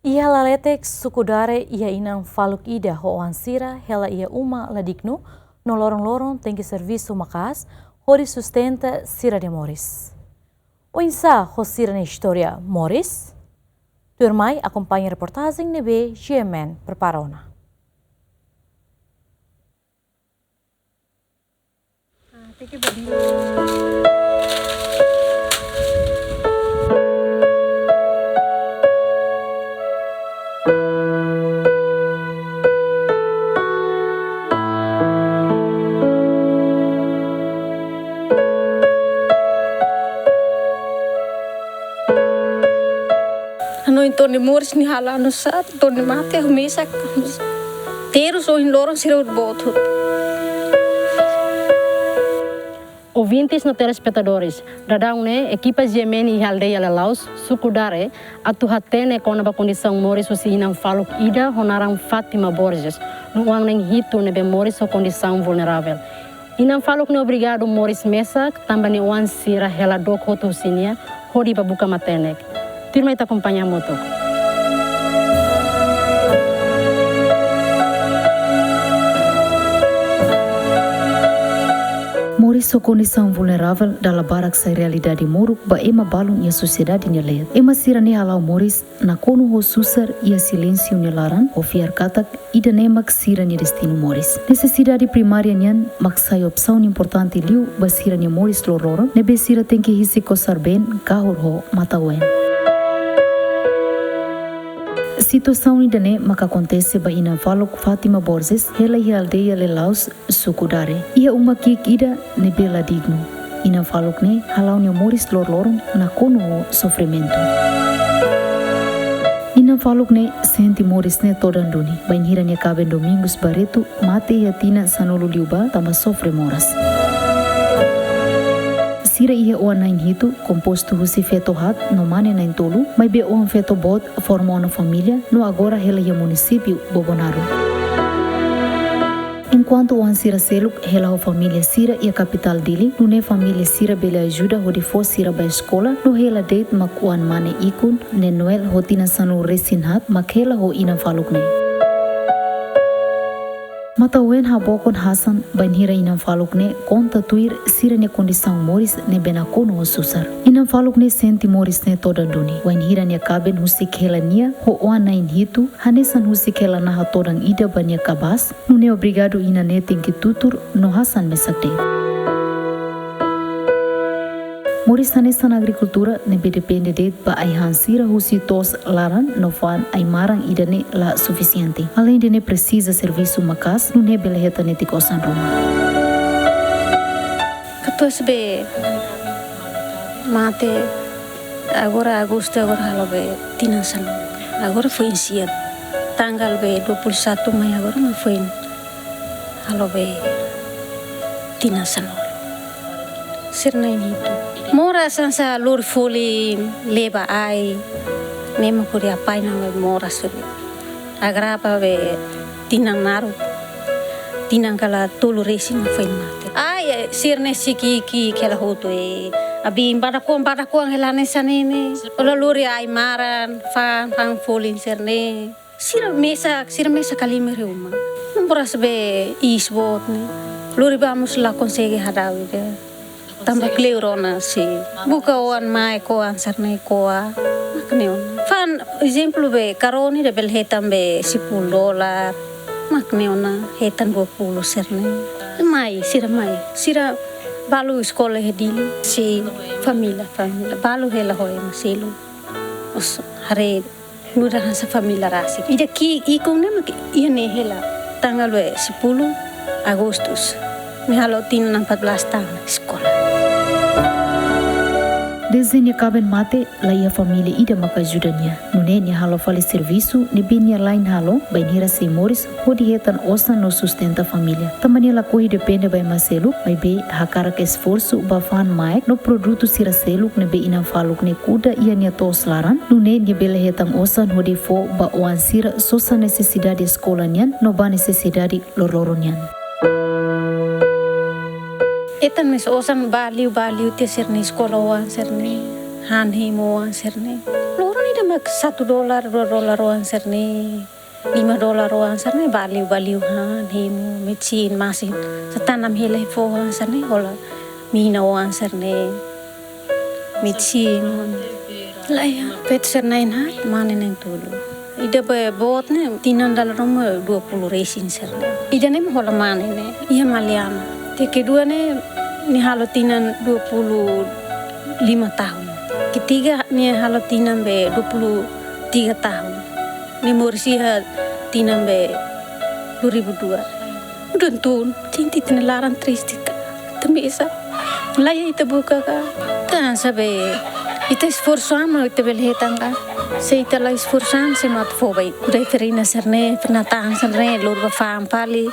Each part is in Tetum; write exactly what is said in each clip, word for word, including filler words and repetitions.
Iha Laletek, suku Dare, iha inan-faluk ida ho oan sira hela iha uma la dignu, no loron-loron tenke servisu maka'as hodi sustenta sira-nia moris. Oinsá ho sira-nia istória moris? Tuirmai akompaña reportajen ne'ebé G M N prepara ona. Hanoin to'o nia moris nia halo nusá, to'o nia mate, ha'u mesak. Terus ohin loron sira boot hotu. Ouvintes no telespetadores, daudaun ne'e ekipa G M N iha aldeia Lelaus, suku Dare, atu hatene kona-ba kondisaun moris husi inan-faluk ida ho naran Fátima Borges, no oan na'in hitu ne'ebé moris ho kondisaun vulneravel. Inan-faluk ne'e obrigadu moris mesak, tanba nia oan sira hela dook hotu husi nia, hodi bá buka matenek. Tuirmai ita akompaña hamutuk. Moris ho kondisaun vulneravel dala barak sai realidade moruk ba ema balun iha sosiedade nia leet. Ema sira-ne'e hala'o moris nakonu ho susar iha silénsiu nia laran, ho fiar katak ida-ne'e mak sira-nia destinu moris. Nesesidade primária nian mak sai opsaun importante liu ba sira-nia moris loron-loron, ne'ebé sira tenke husik kosar-been, kahur ho matan-oen. Situasaun ida-ne'e mak akontese ba inan-faluk Fátima Borges, hela iha aldeia Lelaus, suku Dare. Iha uma ki'ik ida ne'ebé la dignu, inan-faluk ne'e hala'o nia moris loron-loron nakonu ho sofrimentu. Inan-faluk ne'e sente moris ne'e todan duni, bainhira nia kaben Domingos Barreto mate iha tinan sanulu liubá tanba sofre moras. Sira iha oan na'in hitu, kompostu husi feto haat no mane na'in tolu, maibé oan feto boot forma ona família, no agora hela iha munisípiu Bobonaro. Enkuantu oan sira seluk hela ho família sira iha kapitál Dili, nune'e família sira bele ajuda hodi fó sira bá eskola, no hela de'it mak oan mane ikun, ne'e Noel ho tinan sanulu resin haat, mak hela ho inan-faluk ne'e. Matan-oen habokon hasan bainhira inan-faluk ne'e konta tuir sira-nia kondisaun moris ne'ebé nakonu ho susar. Inan-faluk ne'e sente moris ne'e todan duni, wainhira nia kaben husik hela nia ho oan na'in hitu, hanesan husik hela naha todan ida ba nia kabaas, nune'e obrigadu inan ne'e tenke tutur no hasan mesak de'it. Moris hanesan agrikultura ne'ebé depende de'it ba ai-han sira husi to'os laran no fa'an ai-maran ida-ne'e la sufisiente. Aleinde ne'e presiza servisu maka'as, nune'e bele hetan netik osan ruma. Katuas be mate agora agostu, agora halo be tinan sanulu. Agora foin sia. Tanggal be dua puluh satu Mei agora mak foin halo be tinan sanulu. Sira na'in hitu. Moras hanesan lori folin, leba ai. Ne'e mak hodi apaina be moras be. Agrava be tinan naruk. Tinan kala tolu resin foin mate. Ai, eh, sira-ne'e siki-iki kela hotu e. Abin badakuang, badakuang hela hanesan ne'e. Ola lori ai-maran, fa'an, fa'an folin sira-ne'e. Sira mesak, sira mesak kalimar iha uma. Moras be iis boot ne'e. Lori bá mós la konsege hadau ida. Tanba kleur ona sira. Buka oan mai koa, oan sira-ne'e koa. Mak ne'e ona. Fa'an ezemplu be, karoni ida bele hetan be sepuluh dolar. Mak ne'e ona hetan dua puluh sira-ne'e. Mai, sira mai. Sira balu eskola iha Dili. Sei família, família. Balu hela ho ema seluk. Os haree nu'udar hanesan família rasik. Ida ki'ik ikun ne'e mak iha ne'e hela. Tanggal be sepuluh Agustus. Nia halo tinan empat belas tahun eskola. Dezde nia kaben mate, la iha família ida mak ajuda nia. Nune'e nia halo fali servisu ne'ebé nia la'en halo, bainhira sei moris, hodi hetan osan no sustenta família. Tanba nia lakohi depende ba ema seluk, maibé hakarak esforsu ba fa'an maek no produtu sira seluk ne'ebé inan-faluk ne'e kuda iha nia to'os laran, nune'e nia bele hetan osan hodi fó ba oan sira sosa nesesidade eskola nian no ba nesesidade loroloron nian. Hetan mós osan bá liu, bá liu tiha sira-nia eskola oan sira-ne'e, han hemu oan sira-ne'e. Loron ida Mak satu dolar, dua dolar oan sira-ne'e, lima dolar oan sira-ne'e, ba liu, ba liu han, hemu, mesin, masin. Sá tanam hela iha foho han sira-ne'e, hola mina oan sira-ne'e, mesin. Laiha, feto sira na'in haat, mane na'in-tolu. Ida be boot ne'e, tinan dala ruma dua puluh resin sira-ne'e. Ida-ne'e mak hola mane ne'e, iha Maliana. Ida kedua ne'e, nia halo tinan dua puluh lima tahun. Ketiga nia halo tinan be dua puluh tiga tahun. Nia moris iha tinan be dua ribu dua. Udan tun, sente ita-nia laran triste ka. Ita mesak. Laiha ita buka ka. Ita hanesan be, ita esforsu an mak ita bele hetan ka. Se ita la esforsu an, sé mak atu fó ba ita? Kuda iha farina sira-ne'e, farina-tahan sira-ne'e, lori ba fa'an fali.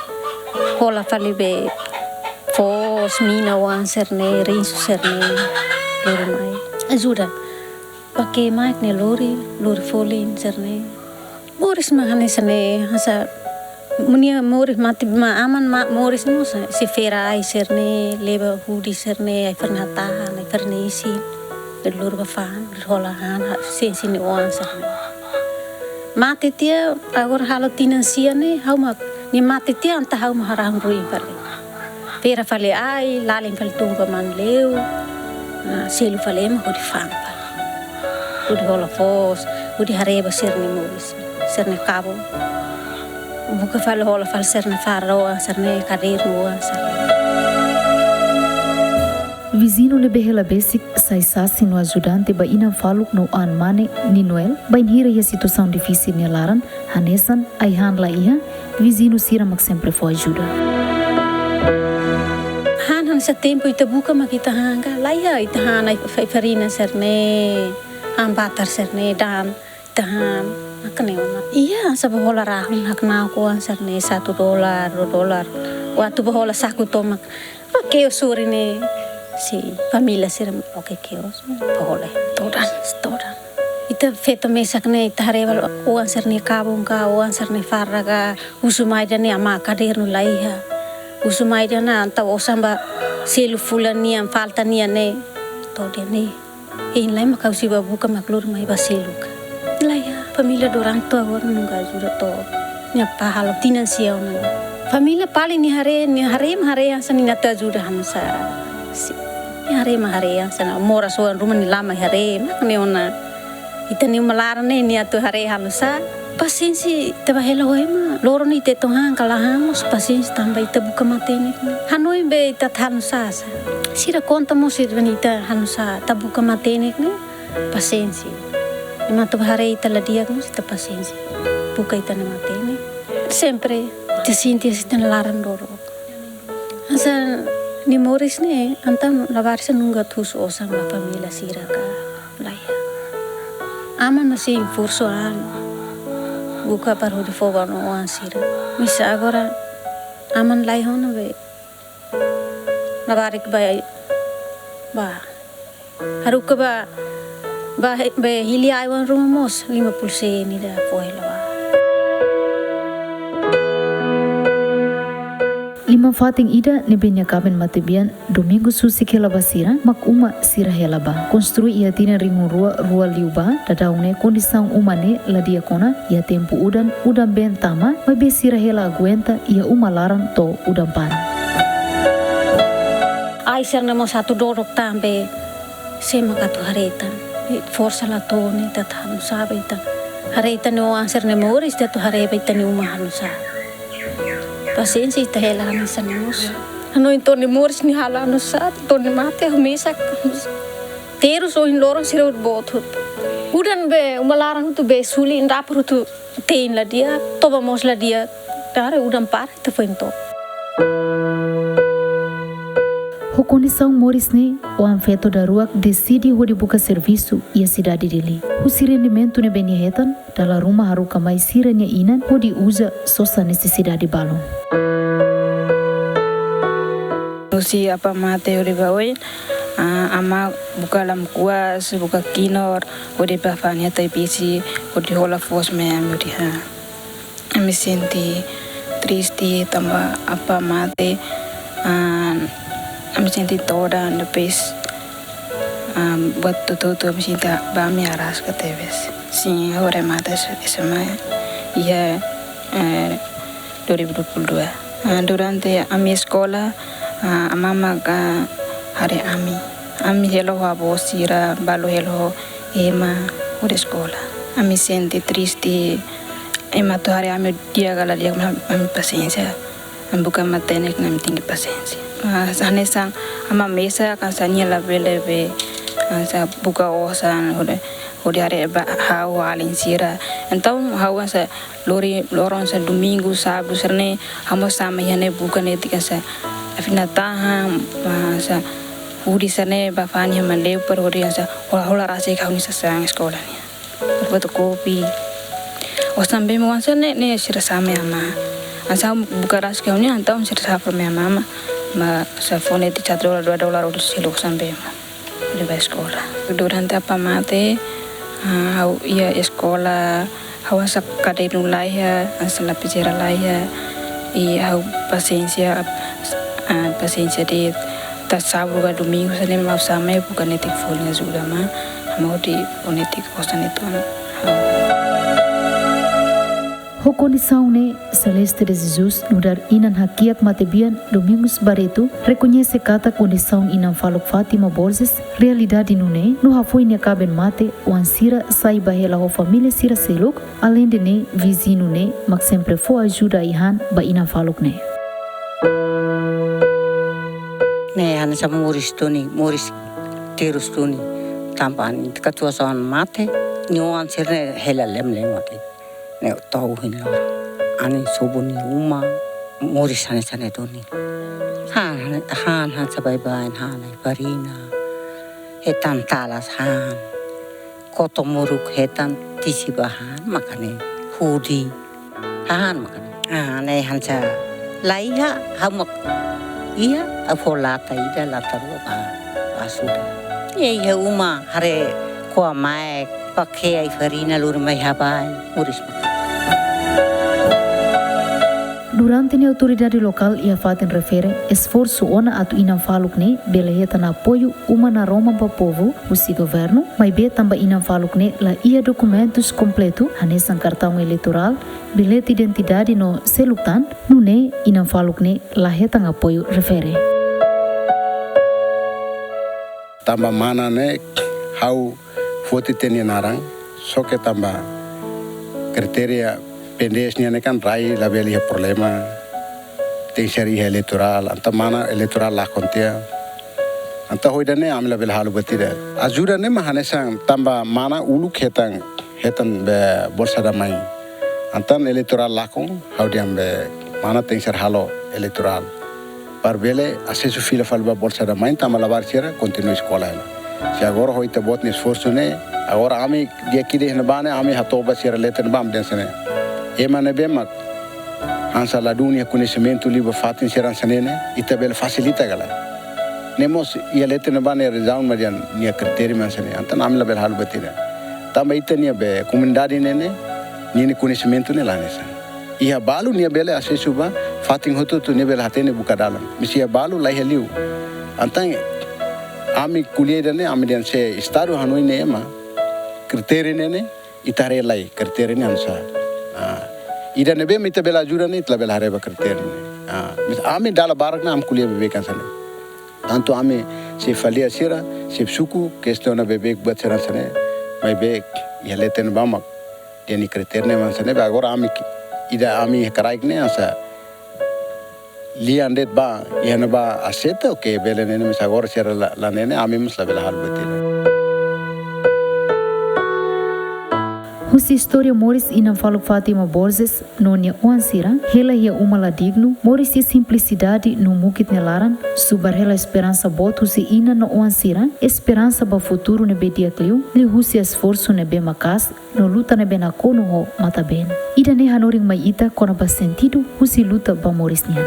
Hola fali be foos, mina oan sira-ne'e, rinsu sira-ne'e, lori mai. Ajuda. Ba keimak ne'e lori, lori folin sira-ne'e. Moris mak hanesan ne'e, hanesan nia moris mate, mak aman mak moris mós, sei fera ai sira-ne'e, leba hudi sira-ne'e, ai farina-tahan, ai farina isin. Lori ba fa'an, hola han, ha, sensi nia oan sira-ne'e. Mate tiha, agora halo tinan sia ne'e, ha'u mak, nia mate tiha entaun ha'u mak harahun ruin fali. Fera fali ai, lalin fali tun ba Manleu, ah, selu fali ema hodi fa'an fali. Hodi hola foos, hodi haree ba sira-nia moris, sira-nia kabun. Buka fali hola fali sira-nia farda oan sira-ne'e, kadernu oan sira-ne'e. Viziñu ne'ebé hela besik sai sasin no ajudante ba inan faluk no an mane Ninuel, bainhira iha situasaun difisil nia laran, hanesan ai-han laiha, viziñu sira mak sempre fó ajuda. Han hanesan tempu ita buka mak ita han ka, laiha ita han ai fa-, farina sira-ne'e, han batar sira-ne'e, da'an ita han, mak ne'e ona. Iha, hanesan ba hola rahun hakna'ak oan sira-ne'e satu dolar, dua dolar. Atu ba hola saku tomak. Ba kios sorin ne'e. Sei, família sira mak loke kios. Ba hola. Todan, todan. Ita feto mesak ne'e, ita haree ba oan sira-nia kabun ka, oan sira-nia farda ka, husu mai dehan ne'e aman kadernu laiha. Husu mai dehan entaun osan ba selu fulan nian, falta nian ne'e. Todan ne'e. Hein lai mak ha'u sei ba buka mak lori mai ba selu ka. Laiha, família durante to'o agora nunka ajuda to'o. Nia apá halo tinan sia ona. Família paling nia haree, nia haree mak haree hanesan nia atu ajuda ha'u nusá. Sei, nia haree mak haree hanesan moras oan ruma nia la mai haree, mak ne'e ona. Ita-nia uma laran ne'e nia atu haree ha'u nusá. Pasiénsia, ita ba hela ho ema. Loron ita atu han ka la han mós pasiénsia tanba ita buka matenek ne'e. Hanoin be ita atu halo nusá sá. Sira konta mós sira-nia ita halo nusá atu buka matenek ne'e. Pasiénsia. Ema atu ba haree ita la di'ak mós ita pasiénsia. Buka ita-nia matenek. Sempre ita sente ita-nia laran doro. Hanesan nia moris ne'e, entaun labarik sá nunka atu husu osan ba família sira ka laiha. Aman mak sei esforsu an buka para hodi fó ba oan sira. Mas agora aman laiha ona be. Labarik ba, ba. Haruka ba, ba, be hili ai-oan ruma mós lima puluh sen ida fó hela ba. Liman-fatin ida ne'ebé nia kaben matebian Domingos husik hela ba sira mak uma sira hela ba. Konstrui iha tinan rihun rua rua liubá, daudaun ne'e kondisaun uma ne'e la di'ak ona, iha tempu udan, udan-been tama, maibé sira hela aguenta iha uma laran to'o udan para. Ai sira-ne'e mós atu dodok tan be, sé mak atu haree tan. Forsa la to'o ne'e ita atu halo nusá be ita. Haree ita-nia oan sira-nia moris, ita atu haree be ita-nia uma halo nusá. Pasiénsia ita hela hanesan ne'e mós. Hanoin to'o nia moris nia halo halo nusá, to'o nia mate ha'u mesak. Terus ohin loron sira hotu boot hotu. Udan be, uma laran hotu be suli, dapur hotu te'in la di'ak, toba mós la di'ak. Tare udan para ita foin toba. Ho kondisaun moris ne'e, oan feto daruak deside hodi buka servisu iha sidade Dili. Husi rendimentu ne'ebé nia hetan, dala ruma haruka mai sira-nia inan hodi uza sosa nesesidade balun. Husi apá mate hodi ba oin, ah, amá buka lamkuas, buka kinur, hodi ba fa'an iha Taibesi, hodi hola foos mai ami hodi han. Ami sente triste tanba apá mate, ah, ami sente todan, depois Ah, buat hotu-hotu ami sente ba ami araska tebes. Sin, ha'u remata S-, S M A iha, eh, dua ribu dua puluh dua. Ah, durante ami eskola, ah, amá maka haree ami. Ami hela ho avó sira, balu hela ho ema hodi eskola. Ami sente triste, ema atu haree ami di'ak ka la di'ak, ami pasiénsia. Ami buka matenek, ami tenke pasiénsia. Mas hanesan amá mesak, hanesan nia labele be, hanesan buka osan, hodi, hodi haree ba ha'u alin sira. Entaun ha'u hanesan lori, loron hanesan domingu, sábadu sira-ne'e, ha'u mós sama iha ne'e buka netik hanesan afinal tahan, hanesan hudi sira-ne'e ba fani iha Maliu para hodi hanesan hola, hola rasik ha'u-nia sasán eskola nian. Fotokopi. Osan bee mós hanesan ne'e, ne'e sira sama iha amá. Hanesan buka rasik ha'u-nian, entaun sira safra mai iha amá, amá, hanesan fó netik satu dolar, dua dolar, hodi selu osan bee mós. Hodi ba eskola. Durante apá mate, ah, ha'u iha eskola, ha'u hanesan kadernu laiha, hanesan lapizeira laiha, i ha'u pasiénsia, ah, pasiénsia de'it, to'o sábadu ka domingu, hanesan ne'e mak ha'u sama, buka netik folin ajuda amá, amá hodi fó netik osan netik ona. Ho kondisaun ne'e, Celeste de Jesus, nu'udar inan hakiak matebian Domingos Barreto, rekoñese katak kondisaun inan faluk Fátima Borges realidade nune'e, no hafoin nia kaben mate, oan sira sai ba hela ho família sira seluk, aleinde ne'e, viziñu ne'e mak sempre fó ajuda ai-han ba inan faluk ne'e. Ne'e hanesan moris duni, moris terus duni, tanba nia katuas-oan mate, nia oan sira-ne'e hela lemlem mate. Ne'e to'o ohin loron. Anin sobu nia uma, moris hanesan ne'e duni. Han, han, han, han, hanesan baibain, han ai-farina, hetan talas han, koto moruk hetan tisi ba han, maka ne'e hudi han, maka ne'e. Ah, ne'e hanesan laiha, ha'u mak iha, ha'u fó lata ida, lata rua ba, ba sudah. Iha, iha uma haree ko'a maek, pakea ai-farina lori mai habai, moris maka. Durante ne'e autoridade lokál iha fatin refere esforsu ona atu inan faluk ne'e bele hetan apoiu uma naroman ba povu husi governu, maibé tanba inan faluk ne'e la iha dokumentus kompletu, hanesan kartaun eleitorál, bilhete identidade no seluk tan, nune'e inan faluk ne'e la hetan apoiu refere. Tanba mana ne'e ha'u foti tiha nia naran, só ke tanba kritéria P N D S nian ne'e kan rai labele iha problema, tenke ser iha eleitorál, entaun mana eleitorál lakon tiha. Entaun ho ida-ne'e ami labele halo buat ida. Ajuda ne'e mak hanesan tanba mana uluk hetan, hetan be Bolsa da Mãe. Entaun eleitorál lakon, ha'u dehan be mana tenke ser halo eleitorál. Para bele asesu fila fali ba Bolsa da Mãe, tanba labarik sira kontinua eskola hela. Se agora ho ita-boot nia esforsu ne'e, agora ami di'ak ida iha ne'ebá ne'e, ami hato'o ba sira leten ne'ebá, ami dehan hanesan ne'e. Ema ne'ebé mak hanesan ladún nia koñesimentu liu ba fatin sira hanesan ne'e ne'e, ita bele fasilita ka lae. Ne'e mós iha leten ne'ebá ne'e rezaun mak dehan nia kritéria mak hanesan ne'e. Entaun ami labele halo buat ida. Tanba ita-nia be komunidade ne'e ne'e, nia, nia koñesimentu ne'e la hanesan. Iha balu nia bele asesu ba fatin hotu-hotu, nia bele hatene buka dalan. Mas iha balu laiha liu. Entaun ami ko'alia ida-ne'e, ami dehan se Estadu hanoin ne'e ema, kritéria ne'e ne'e, ita haree lai kritéria ne'e hanesan. Ah, ida ne'ebé mak ita bele ajuda ne'e, ita labele haree ba kritéria ne'e. Ah, mas ami dala barak ne'e ami ko'alia beibeik hanesan ne'e. Tantu ami xefe aldeia sira, xefe suku, kestiona beibeik buat sira hanesan ne'e. Maibé iha leten ne'ebá mak dehan nia kritéria ne'e mak hanesan ne'e, be agora ami ki-, ida ami hakarak ne'e hanesan lian de'it ba, iha ne'ebá aseita, oke, bele ne'e ne'e, mas agora sira la, la ne'e ne'e, ami mós labele halo buat ida. Husi istória moris inan faluk Fátima Borges no nia oan sira, hela iha uma la dignu, moris iha simplisidade no mukit nia laran, subar hela esperansa boot husi inan no oan sira, esperansa ba futuru ne'ebé di'ak liu, liuhusi esforsu ne'ebé maka'as, no luta ne'ebé nakonu ho matan-been. Ida-ne'e hanorin mai ita kona-ba sentidu husi luta ba moris nian.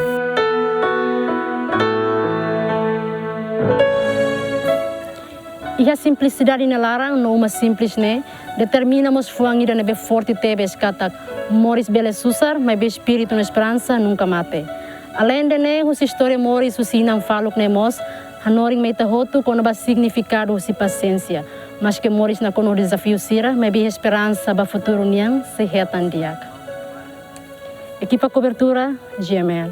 Iha simplisidade nia laran no uma simples ne'e, determina mós fuan ida ne'ebé forte tebes katak, moris bele susar, maibé espíritu no esperansa nunka mate. Aleinde ne'e, husi istória moris husi inan faluk ne'e mós, Hanorin mai ita hotu kona-ba signifikadu husi pasiénsia. Maske moris nakonu ho dezafiu sira, maibé iha esperansa ba futuru nian sei hetan di'ak. Ekipa kobertura, G M L.